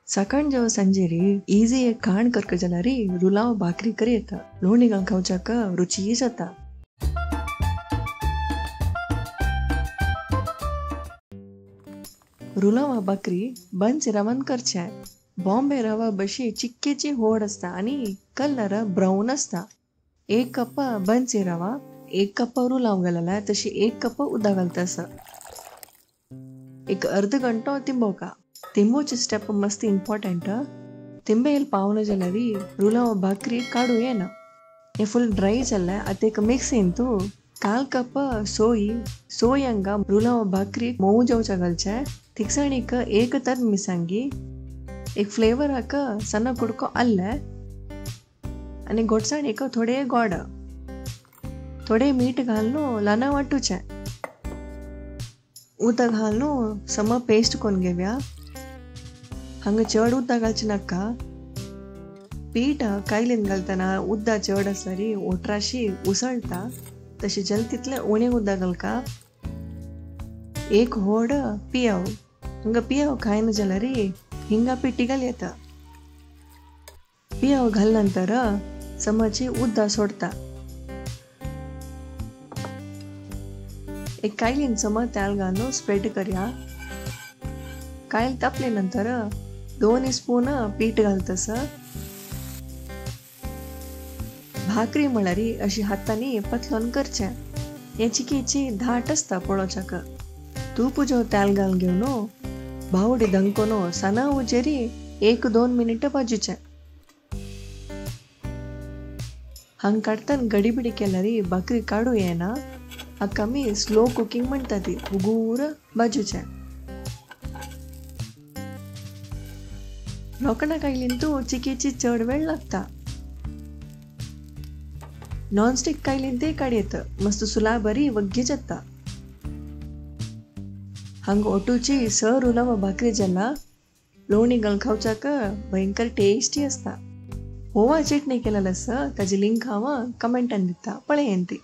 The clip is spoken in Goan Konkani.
सकाळ जेव सांजेरी इजी एक खाण करक जाल्यार रुलाव भाकरी करी येता. लोणी घालून खावच्याक रुची जाता. रुलावा भाकरी बंच रवान करचे. बॉम्बे रवा बशी चिक्केची होड असता आणि कलर ब्राऊन असता. 1 कप बंची रवा 1 कप रुलाव घालला तशी 1 कप उदक घालता. एक अर्ध घंटो तिंबोका. तिंबोचे स्टेप मस्त इंपॉर्टंट. तिंबेल पावना जाल्यार रुलाव भाकरी काडू येना. हे फुल ड्राय जाल्ले आतां एक मिक्सीन तूं 1/4 कप सोय सोय हांगा रुलाव भाकरी मोव जावच्या घालचे. थिकसाणीक 1 तर मिरसांगी एक फ्लेवराक सಣ್ಣ कुडको आल्ले आनी गोडसाणीक थोडे गोड थोडे मीठ घालून ल्हान वांटूचें. उदक घालून सम पेस्ट करून घेवया. हांगा चड उदक घालचें नाका. पीठ कायलीन घालतना उदक चड आसल्यार ओटराशी उसळटा तशें जालें तितलें उणें उदक घालका. 1 होड पियाव हांगा पियाव खायना जाल्यार हिंगा पिठी घाल येता. पियाव घाल नंतर समची उदक सोडता. एक कायलीन सम तेल घालून स्प्रेड करया. कायल तापले नंतर 2 स्पून पीठ घालतस. भाकरी म्हळ्यार अशी हातांनी पतलोन करचें. हे चिकेची धाट आसता पळोवच्याक. तूप जो तेल घालून घेवन बावडी दंकोन सणा उजेरी 1-2 मिनिट भाजूचें. हांग काडटना गडीबिडी केल्यार भाकरी काडू येना. हाका आमी स्लो कुकींग म्हणटा ती उगूर भाजूचें. लोखणा कायलीन तूं चिकेची चड वेळ लागता. नॉनस्टीक कायलीन ते काड येता मस्त सुला बरी वग्गी जाता. हांगा ओटूची स रुलावा भाकरी जाला लोणी घालून खावच्याक भयंकर टेस्टी आसता. होवा चटणी केलेलं आसा ताजी लिंक हांव कमेंटान दिता पळयात ती.